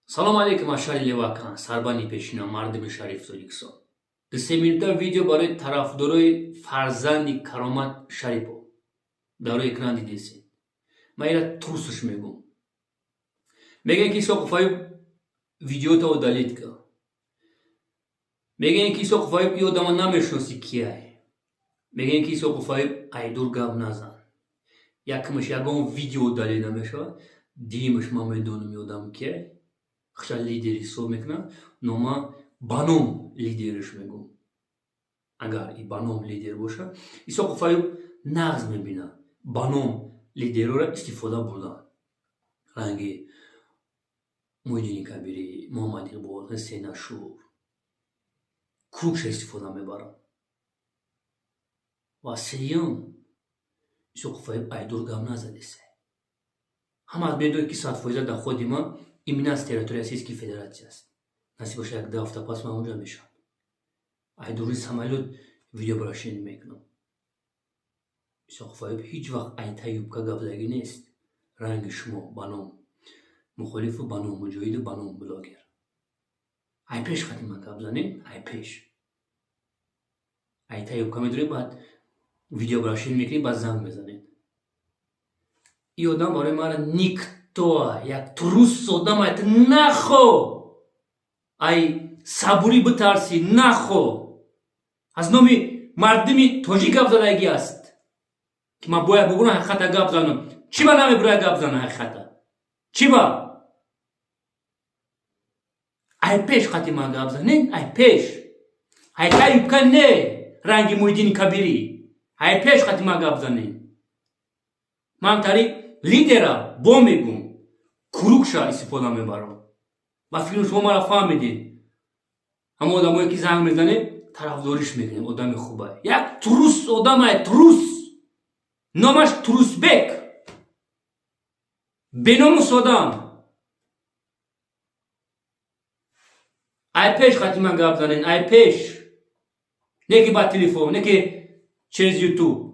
Салом алейкум аз шаҳри Левакан, сарбанди пешина, мардуми шариф Тоҷикистон. 2-се минута видео барои тарафдорои фарзанди Каромат Шарипов. Дар рӯи экран дидесед. Ман ира трусш мегум. Мегӯянд, ки Исоқов Аюб видеото удалить ка. Мегӯянд, ки Исоқов Аюб и одама намешиносӣ, кияй. Мегӯянд, ки Исоқов Аюб айдур гап назан. Якмаш, ягон видео удалить намешавад. Дуюмаш, ман медонам, и одам кияй. Хша лидер ҳисоб мекунам, но ман ба ном лидериш мегӯм. Агар и ба ном лидер бошад, Исоқов Аюб нағз мебинад ба ном лидерора истифода бурдан. Ранги Муҳиддини Кабирӣ, Муҳаммад Иқбол, Ҳусейн Ашур кругша истифода мебаранд. Ва сеюм, Исоқов Аюб айдур гап назадесе. Ҳама аз медонед, ки 100% доходи ман именно аз территорияи Российской Федерация аст. Насиб боша, як 2 ҳафта пас ман онҷа мешавам. Айдури самолёт видеообращение мекунам. Исоқов Аюб ҳеҷ вақт айта юбка гап задагӣ нест. Ранги шумо ба ном мухолифу, ба ном муҷоҳиду, ба ном блогер. Ай пеш қати ман гап занем, ай пеш. Айта юбка медоред, баъд видеообращение мекунед, баъд занг мезанед. И одам барои мара никто, як трус одам айт нахо. Ай сабурӣ битарсӣ нахо. Аз номи мардуми тоҷик гап задагӣ аст. Ки ман бояд бугӯрам, ҳақиқата гап занам. Чӣ ба намебурая гап занам ҳақиқата? Чӣ ба? Ай пеш қати ман гап занед, ай пеш. Ай та юбка не, ранги Муҳиддини Кабирӣ. Ай пеш қати ман гап занед. Ман тари лидера бо мегум. Кругша истифода мебарам. Ба фикри шумо мара фаҳмидед. Ҳама одамое, ки занг мезанед, тарафдориш мекунем, одами хуба. Як трус одамай, трус. Номаш Трусбек. Беномус одам. Ай пеш қати ман гап занед, ай пеш. Не ки ба телефон, не ки через YouTube.